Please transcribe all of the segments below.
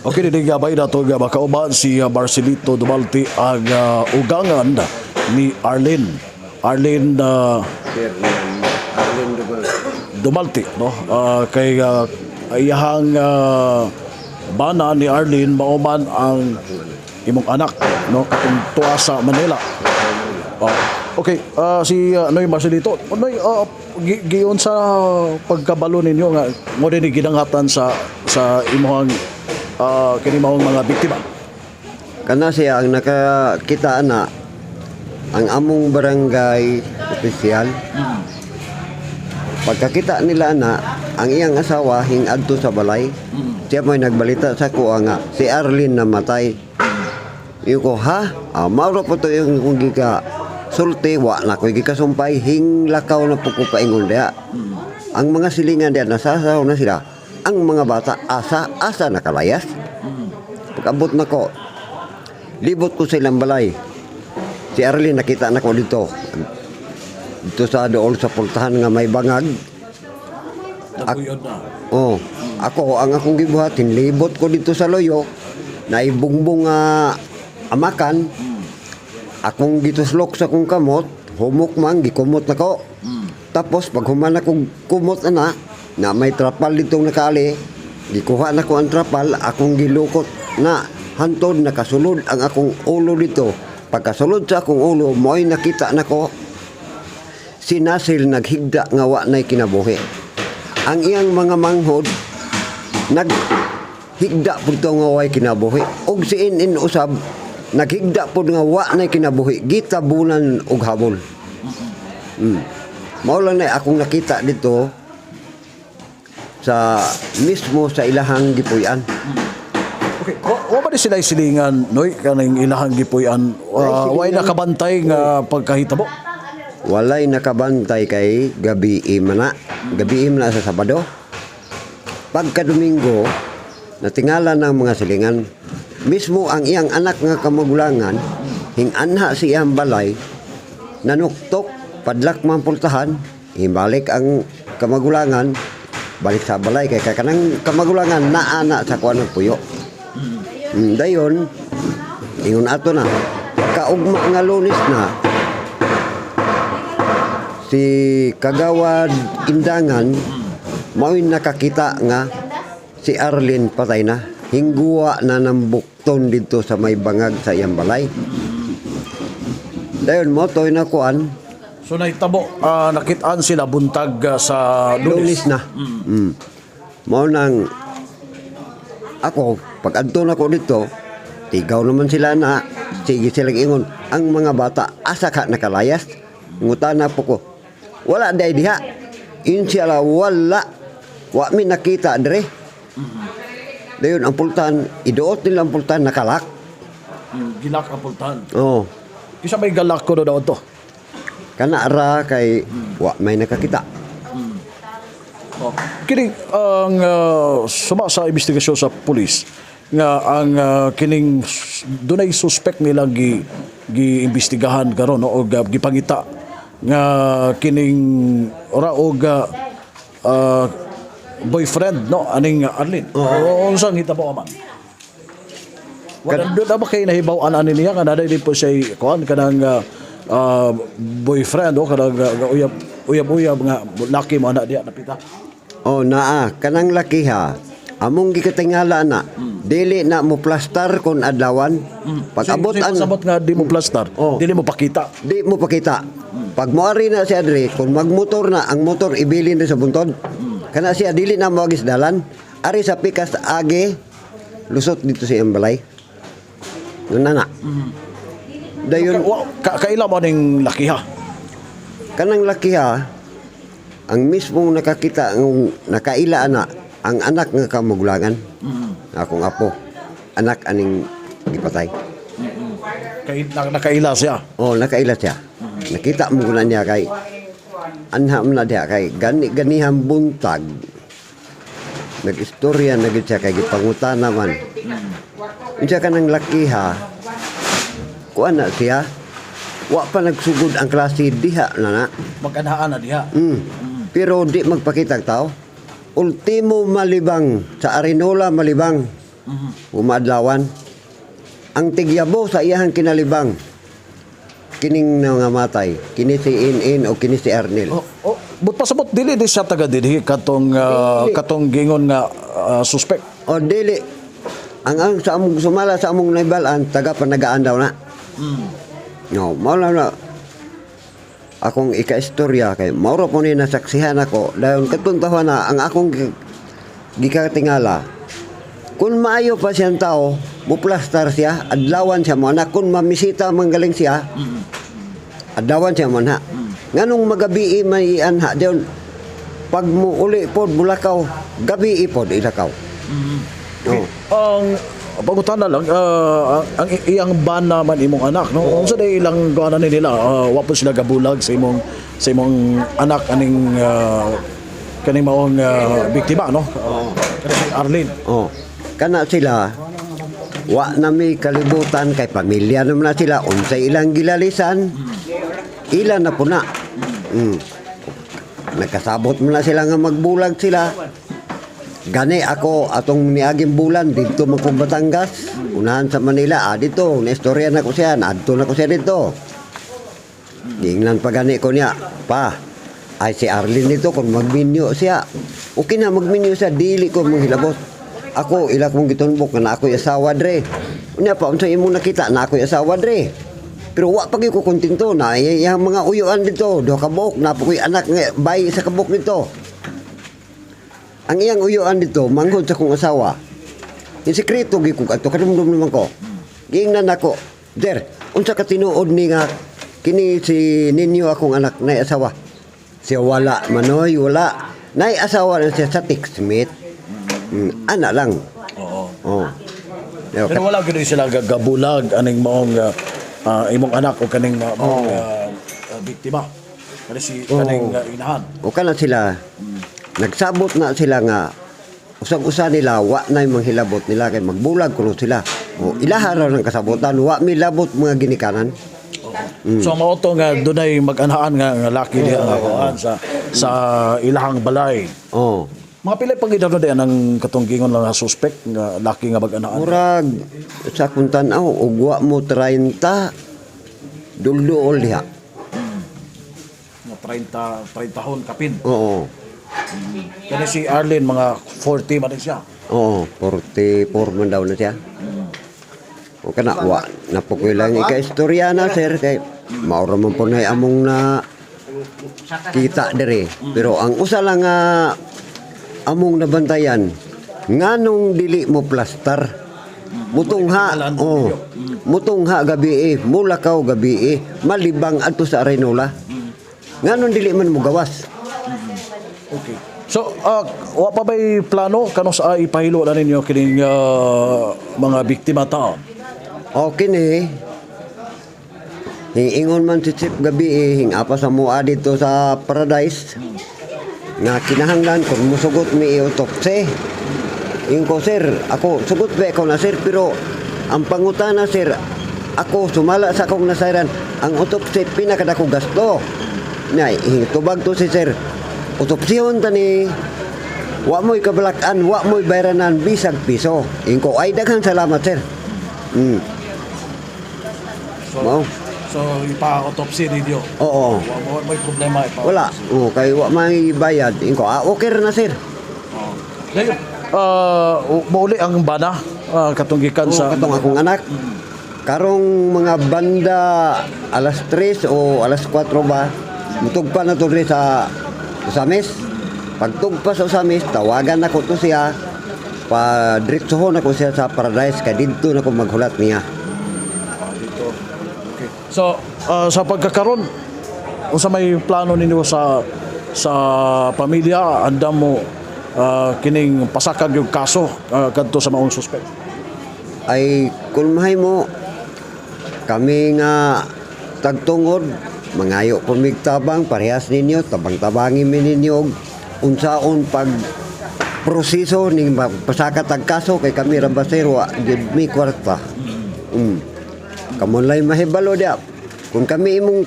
Okay, dinhi gabay nato nga makauban si Marcelito Dumalti, ang ugangan ni Arlene. Arlene Arlene Dumalti. Dumalti, no? Kay iyahang bana ni Arlene mao man ang imong anak, no, katong tuwa sa Manila. Oh. Okay, si Noy Marcelito, Noy, giyon sa pagkabalo ninyo nga mo din ni gidangatan sa imong kini maong mga biktima? Kana siya ang nakakita na ang among barangay opisyal. Pagkakita nila na ang iyang asawa hingadto sa balay. Siya mo'y nagbalita sa kuha nga si Arlene namatay. Iyo ko ha, mauro po to yung kung gika sulti, wa na ko gikasumpay, hinglakaw na po ko paingon diha. Ang mga silingan diha nasasaw na sila. Ang mga bata asa asa nakalayas. Pag-abot na ko, libot ko sa ilang balay. Si Arlene nakita na ko dito. Dito sa dool sa pultahan nga may bangag. Naguyod na. Oh, ako ang akong gibuhat, hinlibot ko dito sa loyo, naibungbong nga amakan. Akong gituslok sa akong kamot, humok man, gikumot na ko. Tapos pag human akong kumot na na may trapal ditong nakaali, gikuha na ko ang trapal, akong gilukot na hantod nakasulod ang akong ulo dito. Pagkasulod sa akong ulo, mo'y nakita na ko si Nasil naghigda nga wa na'y kinabuhi. Ang iyang mga manghod naghigda pud to nga way kinabuhi. Og si In usab naghigda pud nga wa na'y kinabuhi. Gitabunan og habol. Mao lang na akong nakita dito sa mismo sa ilahang gipuy-an. Okay, wa ba ni sila silingan, Noy, kaning ilahang gipuy-an? Way nakabantay nga pagkahitabo? Walay nakabantay kay gabi man na. Gabi man na sa Sabado. Pagka Domingo, natingala ng mga silingan. Mismo ang iyang anak nga kamagulangan, hinganha si iyang balay, nanuktok, padlak man pultahan, himbalik ang kamagulangan, balik sa balay, kay kanang kamagulangan naana sa kuan ng puyo. Dayon, ingon ato na, kaugma nga Lunes na, si Kagawad Indangan mao'y nakakita nga si Arlene patay na. Hingguwa na ng bukton dito sa may bangag sa iyang balay. Dayon mo to'y nakuan. So nahitabo, nakitaan sila buntag sa Lunes. Lunes na. Mao nang ako, pag adto na ko dito, tigaw naman sila na, sige silang ingon, ang mga bata, asa ka nakalayas? Ngutana po ko. Wala day diha. Inshallah, wala. Wa mi nakita dire. Dayon ang pultan, iduot nila ang pultan, nakalak. Gilak ang pultahan. Oh, Kisa may galak ko na daw to. Kana ra kay wa may nakakita. Oh. Kining ang suma sa investigasyon sa pulis nga ang kining dunay suspect nilang gi giimbestigahan karon, no, og gipangita nga kining ora og boyfriend, no, aning Arlene. Oo, unsang hitabo man? Wala doon na ba kay nahibaw-an ani niya nga naa din po siya kuan kanang boyfriend o kanang uyab uyab uyab nga laki mo ana diha napita? Oh, naa, kanang laki ha. Among gikatingala na. Dili na mo plastar kon adlawan. Pag abot So, ang sabot nga di mo plastar, Oh. dili mo pakita. Di mo pakita. Pag moari na si Adre, kung magmotor na, ang motor ibilin rin sa buntod. Kana siya dili na moagis dalan. Ari sa pikas age lusot dito sa iyang balay. Yun na na. Dayon Kaila mo ning laki ha? Kanang laki ha, ang mismong nakakita ang nakaila ana, ang anak nga kamagulangan. Akong apo. Anak aning gipatay. Kay nakaila siya. Oh, nakaila siya. Nakita mo ko na niya kay anha mo na diha kay gani ganihang buntag. Nag-istorya na gid siya kay gipangutana man. Unsa ka ng laki ha? Kuan na siya. Wa pa nagsugod ang klase diha na na. Mag-anhaan na diha. Pero di magpakita ang tao. Ultimo malibang sa Arinola malibang. Umaadlawan. Ang tigyabo sa iyahang kinalibang. Kining nangamatay, kini si In-In o kini si Arnel. Oh, but pasabot dili di siya taga dinhi katong katong gingon nga suspect. O dili ang sa among sumala sa among naibalaan, taga Panagaan daw na. No, mao lang na akong ikaistorya kay mao ra po ni nasaksihan ako dayon katong tawa na ang akong gikatingala. Kung maayo pa siyang tao, muplastar siya, adlawan siya mo anak. Kung mamisita manggaling siya, adlawan siya mo na. Nganong magabi may anha dayon pag mo uli pod mulakaw, gabi pod ilakaw. Oh. Ang pangutana lang, ang iyang bana man imong anak, no? Unsa day ilang kuanan nila? Wa po sila gabulag sa imong anak aning kaning maong biktima, no? Kani si Arlene. Oh. Kana sila wa na may kalibutan kay pamilya naman na sila unsay ilang gilalisan ila na po na. Nagkasabot mo na sila nga magbulag sila. Gani ako atong niaging bulan didto man kong Batangas, unahan sa Manila, dito, naistorya na ko siya, naadto na ko siya dito. Giingnan pa gani ko niya, pa, ay si Arlene nito kung magminyo siya. Okay na magminyo siya, dili ko manghilabot. Ako, ila kong gitunbok nga na ako'y asawa dre. Unya pa, unsa imong nakita na ako'y asawa dre. Pero wa pa gyud ko kontento na iyang mga uyuan dito, duha ka buok, na pa ko'y anak nga bayi sa kabuk nito. Ang iyang uyuan dito, manghod sa kong asawa. In sekreto gyud ko ato kadumdum naman ko. Giingnan ako, "Der, unsa ka tinuod ni nga kini si ninyo akong anak na asawa?" Siya wala manoy, wala. Nay asawa na siya sa Smith. Ana lang. Oo. Oh. Yo, Pero wala gyud sila gagabulag aning maong imong anak o kaning maong biktima. Kani si kaning inahan. O kana sila, nagsabot na sila nga usag-usa nila wa na yung manghilabot nila kay magbulag kuno sila. O ilaha raw ng kasabotan, wa milabot mga ginikanan. So mao to nga dunay mag-anahan nga laki diha nga kuan sa ilahang balay. Oh. Mga pila pang edad na diyan ang katong gingon lang nga suspect nga laki nga mag-anahan? Murag sa akong tan-aw og wa mo 30 dulduol diha. Nga 30 30 hon kapin. Oo. Kani si Arlene mga 40 man din siya. Oo, 44 man daw na siya. O kana wa na po ko lang ika-istorya na sir kay maura man po na among na kita dire. Pero ang usa lang nga among nabantayan nganong dili mo plastar. Mutungha, oh. Mutungha gabi eh, mulakaw gabi eh, malibang adto sa Arenola. Nganong dili man mo gawas? Okay. So, wa pa ba'y plano kano sa ipahilo na ninyo kining mga biktima taon? Okay ni. Hingingon man si Chief gabi eh, hingapa sa mua dito sa Paradise. Nga kinahanglan kung musugot mi i-autopsy. Ingon ko, "Sir, ako, sugot ba ako na sir, pero ang pangutana sir, ako sumala sa akong nasayran, ang autopsy pinakadako gasto." Nay, tubag to si sir. "Autopsyon ta ni, wa mo'y kabalakan, wa mo'y bayranan bisag piso." Ingon ko, "Ay daghang salamat sir." So, Mao. so ipa-autopsy ninyo. Oo. Wa mo may problema ipa. Wala. Oo, kay wa may bayad. Ingon ko, "Ah, okay ra na sir." Oo. Dayon, mauli ang bana katong gikan sa Sa katong akong anak. Karong mga banda alas 3 o alas 4 ba, mutugpa na to diri sa Osamis. Pagtugpa sa Osamis, tawagan nako to siya. Pa diretsohon ako siya sa Paradise kay didto na ko maghulat niya. Dito. Okay. So, sa pagkakaron, unsa may plano ninyo sa pamilya andam mo kining pasakag yung kaso kadto sa maong suspect? Ay kulmahay mo kami nga tagtungod mangayo po mig tabang parehas ninyo, tabang-tabangi mi ninyo og unsaon pag proseso ning pasaka tag kaso kay kami ra ba sir wa gyud mi kwarta. Kamo lay mahibalo diya kung kami imong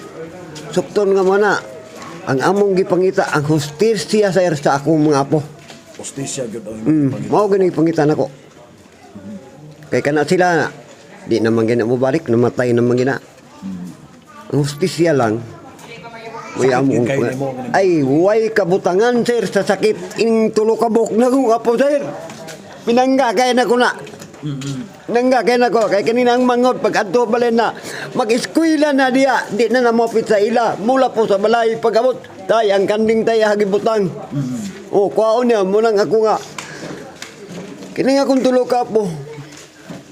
sukton nga mo na ang among gipangita ang hustisya sir sa akong mga apo. Hustisya gyud ang Mao gani pangitan ako. Kay kana sila di naman gina mo balik, namatay naman gina. Ang hustisya lang. May Sakit amo yun kayo nimo, ganun. Ay, way kabutangan, sir, sa sakit ing tulo ka buok na kong apo, sir. Pinangga kay na ko na. Nangga kay na ko kay kanina ang manghod pag adto balay na mag-eskwela na diya, di na namopit sa ila mula po sa balay pag-abot tay ang kanding tay hagibutang. Oh, kuwaon niya mo nang ako nga kini nga akong tulo ka po.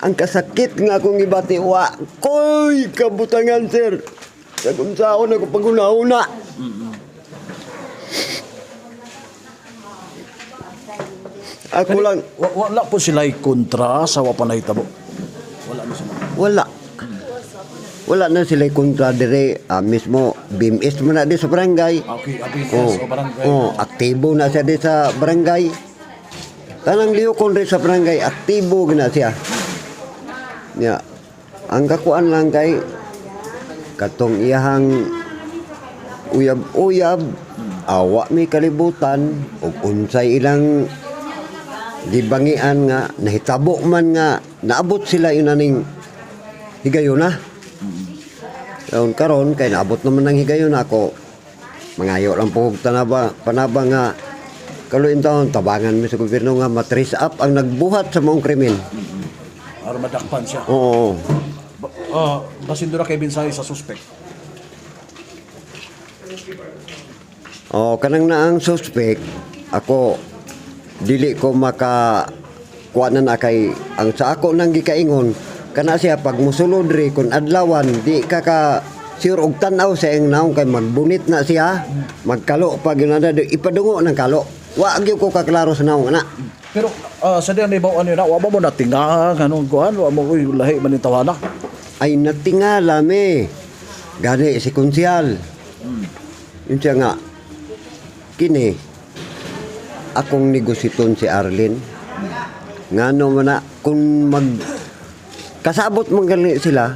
Ang kasakit nga akong gibati wa koy kabutangan, sir. Sa kung saon ako paguna-una. Ako lang. Wala po sila kontra sa wa pa nahitabo. Wala na sila. Wala. Wala na sila kontra dire, mismo BMS mo na di sa barangay. Okay, abi Oh, sa barangay. oh, aktibo na siya di sa barangay. Tanang liyokon rin sa barangay, aktibo gina siya. Ya. Ang kakuan lang kay katong iyahang uyab-uyab, awa mi kalibutan ug unsay ilang gibangian nga nahitabo man nga naabot sila yun aning higayuna. Karon karon kay naabot naman ang higayuna ako. Mangayo lang po og tanaba panaba nga kaluin taon tabangan mi sa gobyerno nga matrace up ang nagbuhat sa maong krimen. Aron madakpan siya. Oo. Basin doon na kay Binsay sa suspect. Oh, kanang naang suspect ako dili ko maka kuha na na kay ang sa ako nang gikaingon kana siya pag musulod ri kun adlawan di ka ka sure og tan-aw sa iyang naong kay magbunit na siya, magkalo pag yun na ipadungo ng kalo, wa gyud ko kaklaro sa naong ana. Pero sa diyan ibaw ano na, wa ba mo natinga anong kuan, wa mo uy lahi man ni tawana. Ay, natingala mi gani si konsyal, yun siya nga kini akong negositon si Arlene ngano man na kung mag kasabot man gali sila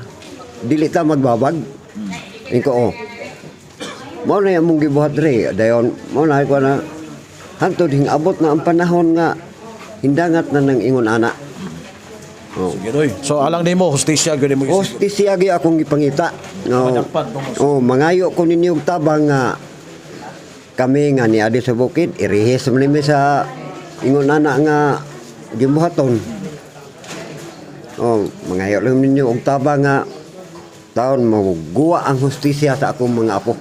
dili ta magbabag. Inko, oh, mao na yung mong gibuhat dre dayon mao na ko na hantod hingabot na ang panahon nga hindangat na ng ingon ana, oh. Sige doy. So alang nimo hustisya gyud nimo. Hostisya gyud akong gipangita. No. Madakpan tungod. Oh, mangayo ko ninyo og tabang nga kami nga niadi sa bukid irihis man nimi sa ingon ana nga gibuhaton. Oh, mangayo lang ninyo og tabang nga taon maguwa ang hustisya sa akong mga apo.